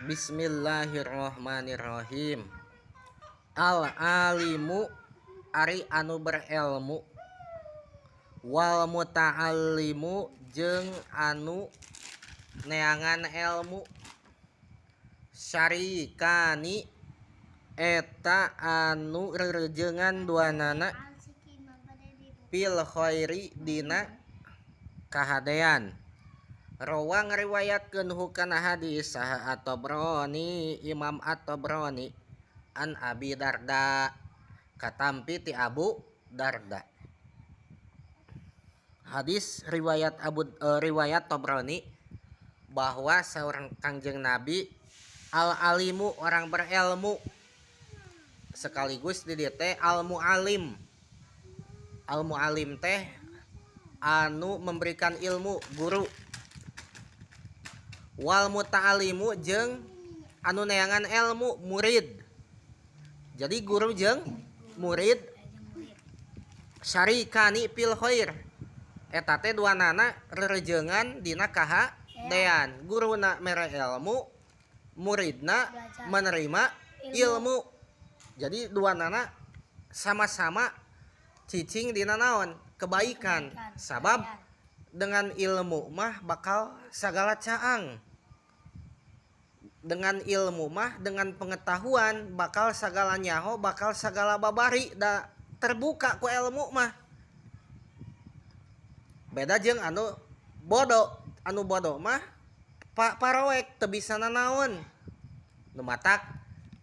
Bismillahirrahmanirrahim. Al alimu ari anu berilmu, wal muta'allimu jeung anu neangan ilmu, syarikani eta anu rerejengan duanana, fil khairi dina kahadean. Rawa ngariwayatkeun hu kana hadis saha At-Tabrani, Imam At-Tabrani, an Abi Darda katampi ti Abu Darda. Hadis riwayat riwayat Tabrani bahwa seorang Kangjeng Nabi, al alimu orang berilmu, sekaligus di dieu teh al mualim. Al mualim teh anu memberikan ilmu, guru. Wal muta'alimu jeung anu neangan ilmu, murid. Jadi guru jeung murid, syarikani fil khair eta teh duanana rerejengan dina kahadean. Guruna mere ilmu, muridna Belajar. Menerima Ilmu. ilmu. Jadi duanana sama-sama cicing dina naon? Kebaikan. Kebaikan. Sabab Kahadean. Dengan ilmu mah bakal segala caang. Dengan ilmu mah, dengan pengetahuan bakal segala nyaho, bakal segala babari, da terbuka ku ilmu mah. Beda jeung anu bodoh. Anu bodoh mah paroek, teu bisa nanaon. Nu matak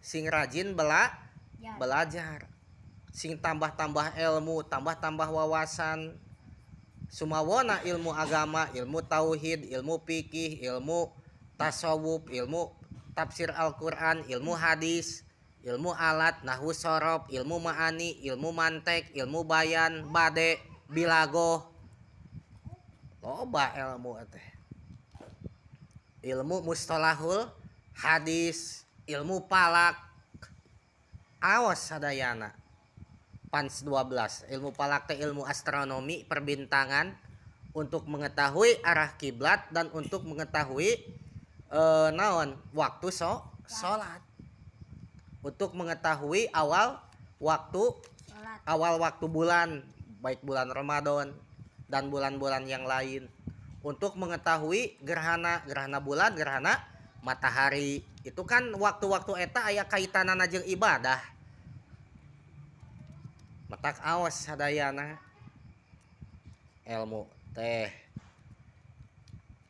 sing rajin Ya. belajar, sing tambah-tambah ilmu, tambah-tambah wawasan, sumawona ilmu agama, ilmu tauhid, ilmu fikih, ilmu tasawuf, ilmu tafsir Al-Quran, ilmu hadis, ilmu alat, nahwu sorof, ilmu ma'ani, ilmu mantek, ilmu bayan, bade, balaghah. Loba ilmu teh, ilmu mustalahul hadis, ilmu falak. Awas sadayana pans 12 ilmu falak teh ilmu astronomi, perbintangan, untuk mengetahui arah kiblat dan untuk mengetahui naon, waktu salat, untuk mengetahui awal waktu Sholat. Awal waktu bulan, baik bulan Ramadan dan bulan-bulan yang lain, untuk mengetahui gerhana, gerhana bulan, gerhana matahari. Itu kan waktu-waktu eta aya kaitanana jeung ibadah. Matak awas sadayana ilmu teh.